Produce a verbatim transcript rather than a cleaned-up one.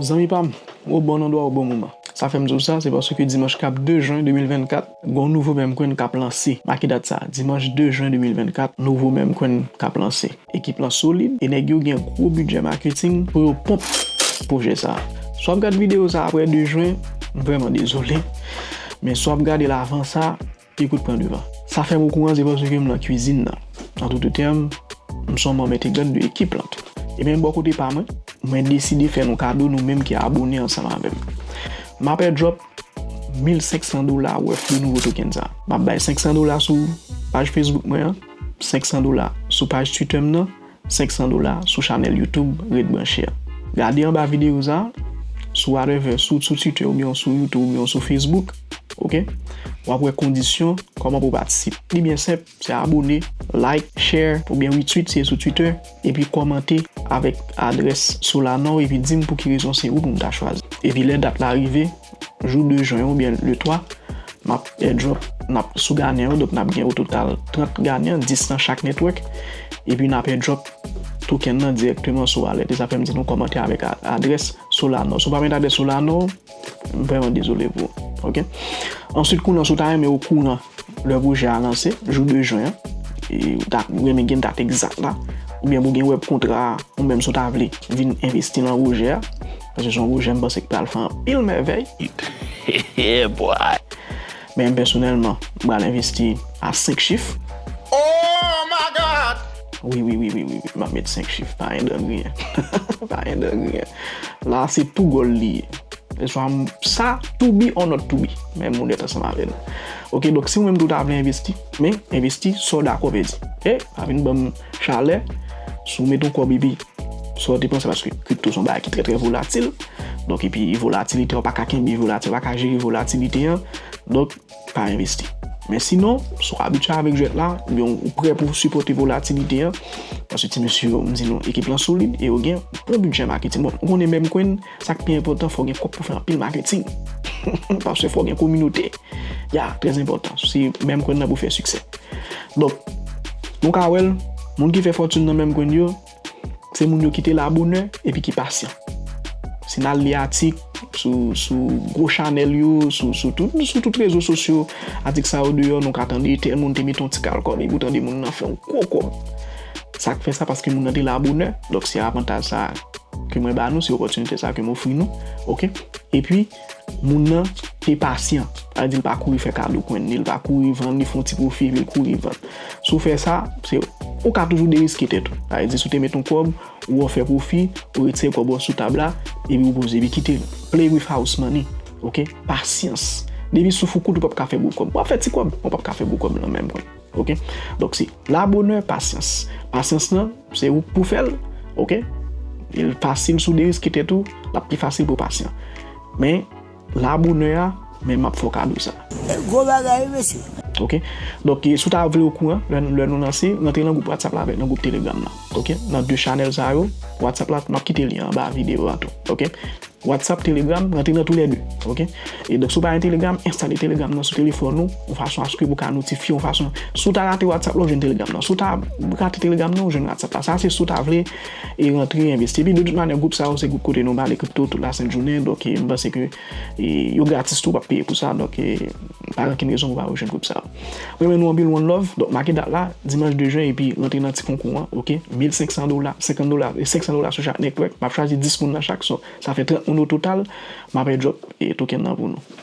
Zanmi pa m, ou o bon andwa o bon moman. Sa fè m di w sa, se paske dimanch k ap de jen de mil vennkat, gen yon nouvo meme coin k ap lanse. Make dat sa, dimanch de jen de mil vennkat, nouvo meme coin k ap lanse. Ekip lan solid, e nèg yo gen gwo bidjè marketing pou yo ponp pwojè sa. Si w ap gad videyo sa apre de jen, m vrèman dezole, men si w ap gade l avan sa, ekout pran devan. Sa fè m okouran, se paske m nan kwizin nan. An tout tèm, m se yon manm entegran de ekip lan tou. E menm bò kote pa mwen, mwen deside fè nou kado, nou menm ki abone ansanm avè m. M ap airdrop mil senk san dola worth de nouvo token sa. M ap bay senk san dola sou paj Facebook mwen an, senk san dola sou paj Twitter m nan, senk san dola sou chanèl YouTube Red Branche a. Gade anba videyo sa, sou whatever, sou, sou Twitter oubyen sou YouTube oubyen sou Facebook, oke? W ap wè kondisyon, kòman pou w patisipe. Li byen senp, se abone, like, share, oubyen retweet si se sou Twitter, epi kòmante avèk adrès Solana w, epi di m pou ki rezon se ou pou m ta chwazi. Epi lè dat la rive, jou de jen oubyen le twa, m ap airdrop, n ap sou ganyan yo, donk n ap gen o total trant ganyan, dis nan chak network, epi n ap airdrop token nan dirèkteman sou wallet. E sa fè m di nou kòmante avèk a-, adrès Solana w. Si w pa met adrès Solana w, m vrèman dezole pou ou. Oke? Answit, kounye a, si w ta renmen okouran lè pwojè a lanse, jou de jen an, e ou ta renmen gen dat egzak la, oubyen pou gen web kontra a, ou menm si w ta vle vin envesti nan pwojè a, paske se yon pwojè m panse ki pral fè anpil mèvèy. Yeah, boy. Men m pèsonèlman, m pral envesti a senk chif. Oh my God! Wi, wi, wi, wi, wi, wi, m ap met senk chif, pa anyen dan griyen. Pa anyen dan griyen. La, se tou gòl li ye. Se swa m, sa, to be or not to be. Men moun ret ansanm avè nou. Oke, donk si ou menm tou ta vle envesti, men envesti sa w dakò pèdi. E, pa vin ban m chalè, si w met yon kòb epi sa w te panse, paske kripto se yon bagay ki trè, trè volatil. Donk, epi volatilite, w pa ka kenbe volatil, w pa ka jere volatilite an. Donk, pa envesti. Men sinon, si w abitye avèk jwèt la, oubyen ou prè pou sipòte volatilite an, paske ti mesye yo, m di nou, ekip lan solid e yo gen bon bidjè maketing. Bon, ou konnen meme coin, sa k pi enpòtan, fò w gen kòb pou fè anpil maketing. Paske fò w gen kominote. Ya, trè enpòtan. Se meme coin nan pou fè siksè. Donk, nou ka wè l, moun ki fè fòtin nan meme coin yo, se moun yo ki te la bonè epi ki pasyan. Si n al li atik sou, sou gwo chanèl yo, sou, sou tout, sou tout rezo sosyo, atik sa yo deyò, nou ka tande tèl moun te mete yon ti kal kòb, epi ou tande moun nan fè yon gwo kòb. Sa k fè sa, paske moun nan te la bonè. Donk, se avantaj sa ke mwen ba nou, se opòtinite sa ke m ofri nou. Oke? Epi, moun nan te pasyan. Sa vle di l pa kouri fè kado coin li, l pa kouri vann, li fè yon ti pwofi, epi l kouri vann. Si w fè sa, se, ou ka toujou deriske tèt ou. Sa vle di, si w te met yon kòb, ou wè w fè pwofi, ou retire kòb ou sou tab la, epi ou poze, epi kite l. Play with house money. Oke? Pasyans. Depi souf ou kout, ou p ap ka fè gwo kòb. W ap fè ti kòb, men w p ap ka fè gwo kòb nan meme coin. Oke? Donk, se la bonè, pasyans. Pasyans lan, se ou k pou fè l. Oke? Li fasil si w deriske tèt ou, l ap pi fasil pou w pasyan. Men, la bonè a, men m ap fè w kado sa. Gwo bagay, wi, mesye. Oke? Donk, e, si w ta vle okouran, lè, lè nou lanse, rantre nan gwoup WhatsApp la avèk nan gwoup Telegram la. Oke? Nan de chanèl sa yo, WhatsApp la, m ap kite lyen anba videyo a tou. Oke? WhatsApp, Telegram, rantre nan toulède, oke? E donk, si w pa gen Telegram, enstale Telegram nan sou telefòn ou, yon fason aske pou ka notifye, yon fason, si w ta rate WhatsApp la, w jwenn Telegram nan. Si w ta rate Telegram nan, w jwenn WhatsApp la. Sa, se si w ta vle, e rantre, envesti. Epi, de tout manyè, gwoup sa yo, se gwoup kote nou pale kripto tout la sent jounen. Donk, e, m panse ke, e, yo gratis tou, w p ap peye pou sa. Donk, e, pa gen okenn rezon pou w pa rejwenn gwoup sa yo. Mwen, men nou anpil, one love. Donk, make dat la, dimanch de jen, epi rantre nan ti konkou an, oke? Mil senk san dola, senkant dola, e senk san dola sou chak network. M ap chwazi dis moun nan chak, so, sa fè trant moun o total. M ap airdrop, e, token nan pou nou.